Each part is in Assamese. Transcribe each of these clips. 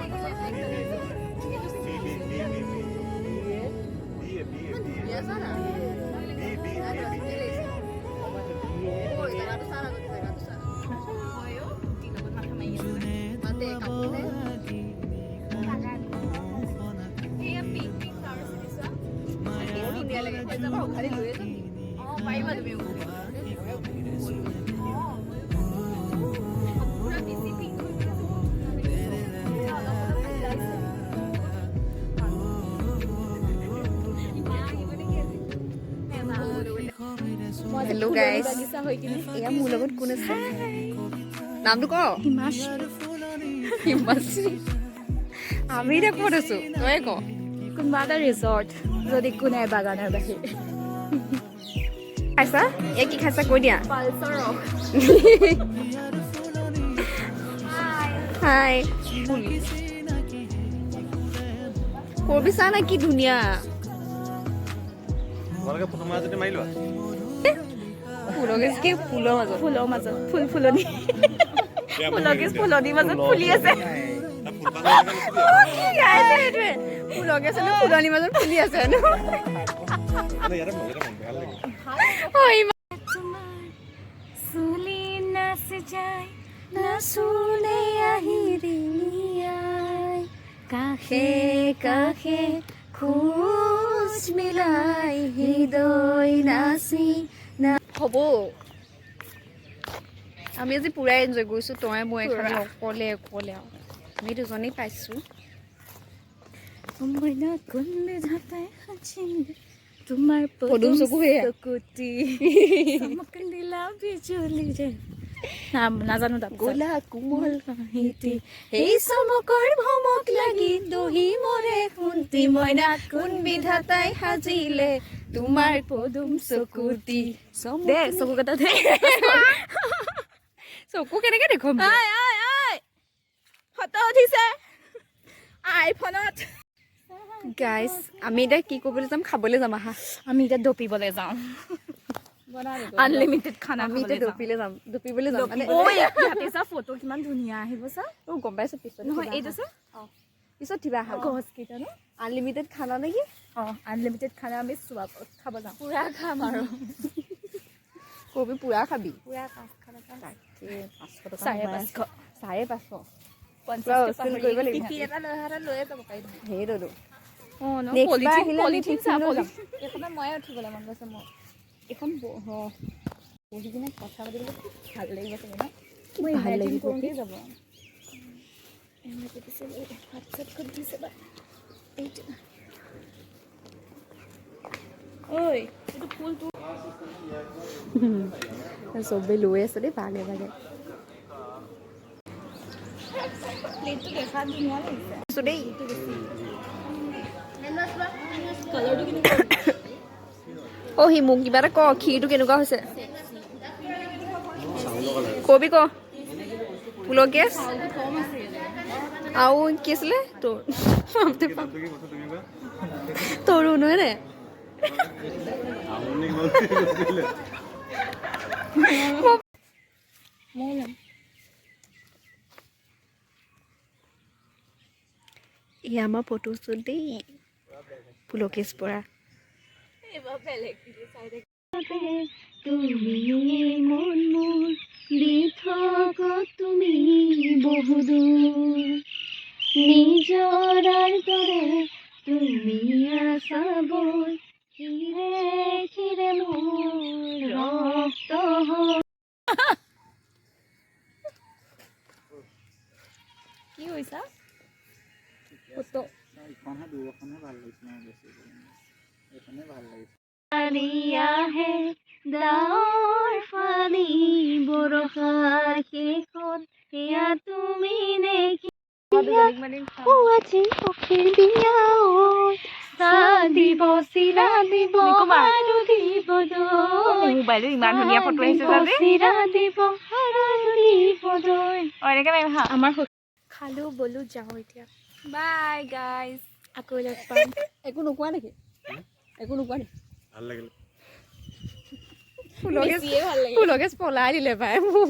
C B B B B B A B A B A B B A B. Hello guys, এয়া মোৰ লগত কোন আছে? নামটো ক। হিমাশ্ৰী। আমি এতিয়া ক'ত আছো, তয়ে ক। কোনোবা এটা ৰিজৰ্ট, যদি কোনে বাগানৰ বাহিৰে। খাইছা? এই কি খাইছা কৈ দিয়া। পালছৰ ৰস। হাই, কৰবি চা না, কি ধুনীয়া। তোমালোকে ফটো মাৰা যদি মাৰি লোৱা। ফুলকে কি ফুলৰ মাজত? ফুলৰ মাজত ফুল, ফুলনি, ফুলগেছ ফুলনিৰ মাজত ফুলি আছে। কি গাইছে সেইটোৱে? ফুলকে আছে ফুলনিৰ মাজত ফুলি আছে ন। ইয়াতে ইয়াতে ভাল লাগিব। অ, ইমান চুলি নাচ যায় নাচোনে আহি ৰিঙিয়াই কাষে কাষে খোজ মিলাই হৃদয় নাচি। হ'ব, আমি আজি পুৰা এনজয় কৰিছোঁ, তই মই খালি অকলে অকলে আৰু আমি দুজনেই পাইছোঁ। মইনা কোনে ঝাঁপাই সাজিলে তোমাৰ পদুম চকু সেয়া। চকুটি চমক দিলা বিজুলীৰে নাজানো তাৰপিছত। গোলা কোমল হাঁহিটি এই চমকৰ ভমক লাগি দহি মৰে সোণটি, মইনা কোন বিধাতাই সাজিলে তোমাৰ পদুম চকুটি? দে, চকু কেইটা দে। চকু কেনেকে দেখুৱাম? ঐ ঐ ঐ, ফটো উঠিছে আইফোনত। গাইজ, আমি এতিয়া কি কৰিবলৈ যাম? খাবলৈ যাম, আহা। আমি এতিয়া দপিবলৈ যাওঁ, আনলিমিটেড খানা। আমি এতিয়া দপিলে যাম, দপিবলৈ যাম মানে। ঐ, ইয়াতে চা, ফটো কিমান ধুনীয়া আহিব চা। অ, গম পাইছো, পিছত নহয়। উঠিবা এইটো আহা। চা। পিছত উঠিবা আহা। গছকেইটা ন? আনলিমিটেড খানা নেকি? অ, আনলিমিটেড খানা আমি চোৱা খাব যাওঁ। পুৰা খাম আৰু। কবি, পুৰা খাবি। পুৰা 500 টকা। তাকে, 500 টকা। 550। 550। 50। বচুল কৰিব লাগিব। টিফিন এটা লৈ অহা, লৈয়ে যাব পাৰিম। সেইটোতো। অ ন। Next বাৰ পলিথিন আহিলে আমি পলিথিন চা। টিফিন লৈ যাম। পলিথিন এইখনত ময়ে উঠিবলৈ মন গৈছে মোৰ। এইখন বহি কিনে কথা পাতিবলৈ খুব ভাল লাগিব চাগে ন? কি ভাল লাগিব। কৰোঁতেই যাব। ভাত চাত ক'ত দিছে বা এইটো? ঐ, এইটো ফুলটো। চবেই লৈ আছে দেই ভাগে ভাগে। প্লেটটো দেখাত ধুনীয়া লাগিছে। আছো দেই। কালাৰটো কেনেকুৱা? অ, সি মোক কিবা এটা ক, ক্ষীৰটো কেনেকুৱা হৈছে কবি, ক। পুলকেশ আৰু কি আছিলে তোৰ? কি কৈছা তুমি কোৱা। তৰুণ হয় নে? আমনি কৈছিলে। মই ল'ম। এয়া আমাৰ ফটো শ্বুট দেই, পুলকেশ বৰা। এইবাৰ বেলেগ চাই থাক। তুমি মন মোৰ দিঠকত তুমি বহুদূৰ, নিজৰাৰ দৰে তুমি আছা বৈ শিৰে শিৰে মোৰ ৰক্ত হৈ। কি কৈছা? ফটো। ইখনহে, দূৰখনহে ভাল লাগিছে মোৰ বেছি। এইখনে ভাল লাগিছে। আহে ডাৱৰ ফালি বৰষাৰ শেষত সেয়া তুমি নেকি? আজি সখীৰ বিয়া, চাহ দিব, চিৰা দিব আৰু দিব দৈ। মোবাইলত ইমান ধুনীয়া ফটো আহিছে জানে। চিৰা দিব আৰু দিব দৈ। অ, এনেকে মাৰিম হা। আমাৰ খালো বলো, যাওঁ এতিয়া। বাই গাইজ। আকৌ লগ পাম। একো নোকোৱা নেকি? একো নোকোৱা নেকি? ভাল লাগিলে। ফুলকেশ, ফুলকেশ পলাই দিলে পাই মোৰ।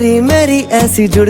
तेरी मेरी ऐसी जुड़